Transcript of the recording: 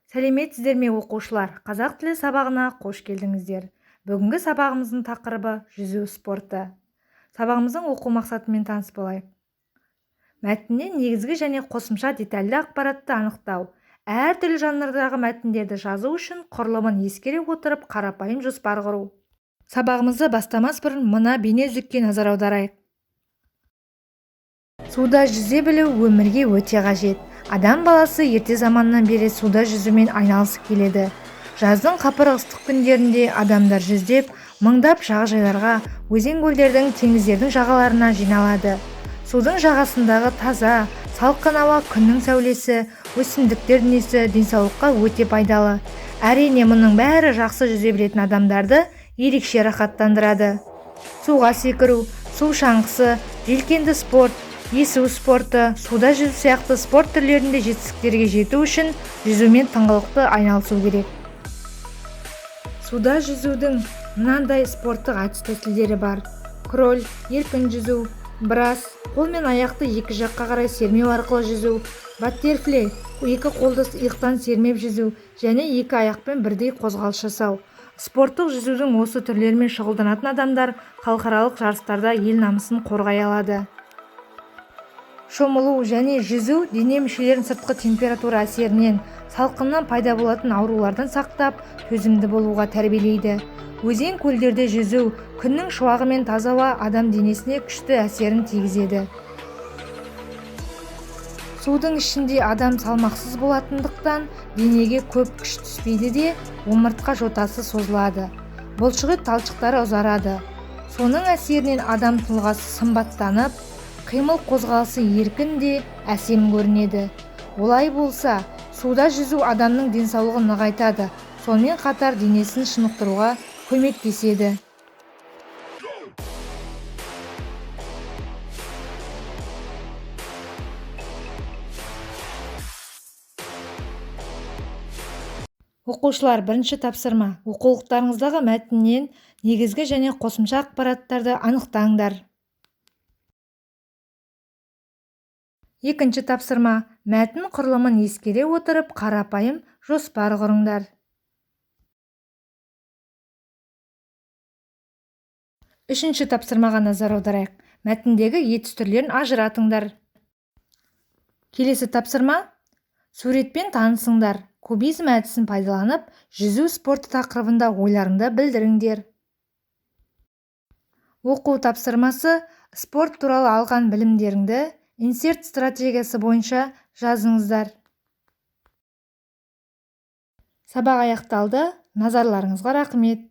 Сәлеметсіздер ме, оқушылар! Қазақ тілі сабағына қош келдіңіздер. Бүгінгі сабағымыздың тақырыбы жүзу спорты. Сабағымыздың оқу мақсатымен таныс болайық. Мәтіннен негізгі және қосымша детальді ақпаратты анықтау, әртүрлі жанрдағы мәтіндерді жазу үшін құрылымын ескере отырып қарапайым жоспар құру. Сабағымызды бастамас бұрын мына бейне үзікке назар аударайық. Суда жүзе білу өмірге өте қажет. Адам баласы ерте заманнан бері суда жүзумен айналысып келеді. Жаздың қапырық ыстық күндерінде адамдар жүздеп, мыңдап жағажайларға, өзен-көлдердің, теңіздердің жағаларына жиналады. Судың жағасындағы таза, салқын ауа, күннің сәулесі, өсімдіктер дүниесі денсаулыққа өте пайдалы. Әрине, мұның бәрі жақсы жүзе білетін адамдарды ерекше рахаттандырады. Суға секіру, су шаңғысы, желкенді спорт, есу спорты, суда жүзу сияқты спорт түрлерінде жетістіктерге жету үшін жүзумен тыңғылықты айналысу керек. Суда жүзудің мынандай спорттық әдіс-тәсілдері бар: кроль, еркін жүзу, брас, қол мен аяқты екі жаққа қарай сермеу арқылы жүзу, баттерфлей, екі қолды иықтан сермеп жүзу және екі аяқпен бірдей қозғалыс жасау. Спорттық жүзудің осы түрлерімен шұғылданатын адамдар халықаралық жарыстарда ел намысын қорғай алады. Шомылу және жүзу дене мүшелерін сыртқы температура әсерінен, салқыннан пайда болатын аурулардан сақтап, төзімді болуға тәрбиелейді. Өзен көлдерде жүзу, күннің шуағы мен таза ауа адам денесіне күшті әсерін тигізеді. Судың ішінде адам салмақсыз болатындықтан денеге көп күш түспейді де, омыртқа жотасы созылады, бұлшықет талшықтары ұзарады. Соның әсерінен адам тұлғасы сымбаттанып, қимыл қозғалысы еркін де әсем көрінеді. Олай болса, суда жүзу адамның денсаулығын нығайтады, сонымен қатар денесін шынықтыруға көмектеседі. Оқушылар, бірінші тапсырма. Оқулықтарыңыздағы мәтіннен негізгі және қосымша ақпараттарды анықтаңдар. Екінші тапсырма. Мәтін құрылымын ескере отырып, қарапайым жоспар құрыңдар. Үшінші тапсырмаға назар аударайық. Мәтіндегі етіс түрлерін ажыратыңдар. Келесі тапсырма. Суретпен танысыңдар. Кубизм әдісін пайдаланып, жүзу спорты тақырыбында ойларыңды білдіріңдер. Оқу тапсырмасы. Спорт туралы алған білімдеріңді инсерт стратегиясы бойынша жазыңыздар. Сабақ аяқталды. Назарларыңызға рақмет.